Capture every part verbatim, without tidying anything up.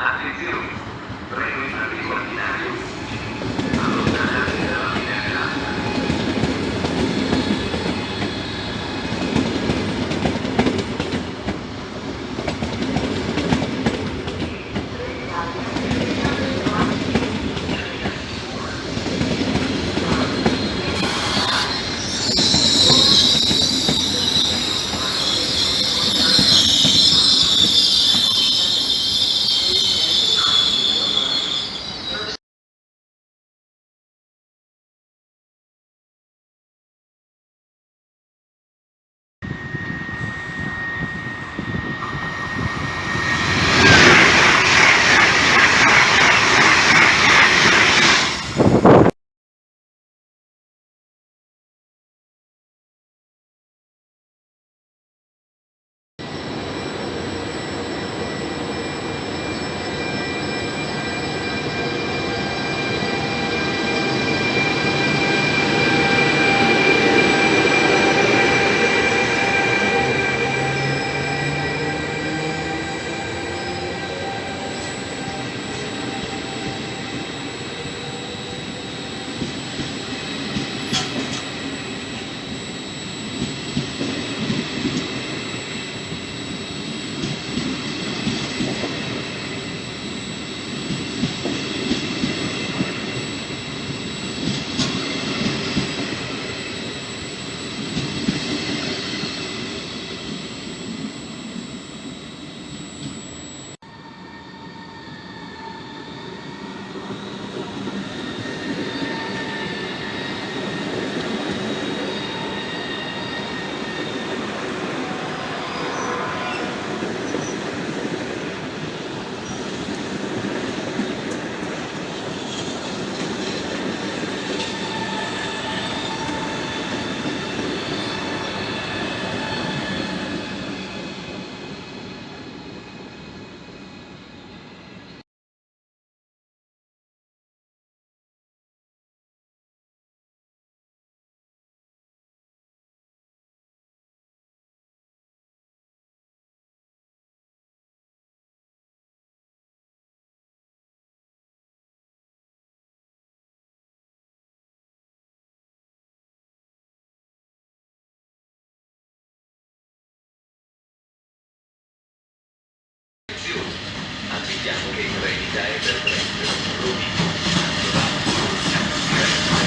Attenzione! Treno in arrivo al binario undici. Allontanarsi dalla finestra. Attendiamo che i treni da Evergrande, Rovigo, Mantovano, Bologna, Firenze,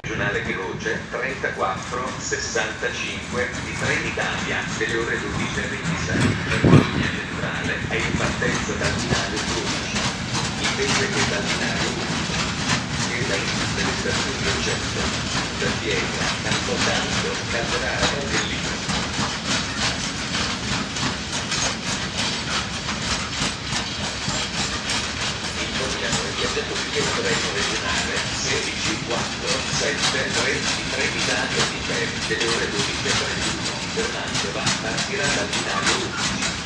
Regionale veloce trentaquattro sessantacinque di Trenitalia, delle ore dodici e ventisei, per Bologna Centrale, è in partenza dal binario dodici, invece che dal binario undici, e va in tutte le stazioni oggetto: San Pietro, Camposanto, Calderaro e Torino. Sul treno regionale sedici quattro sette tredici tre, binario di Pem, delle ore dodici e trentuno, Berlante va, partirà dal binario undici.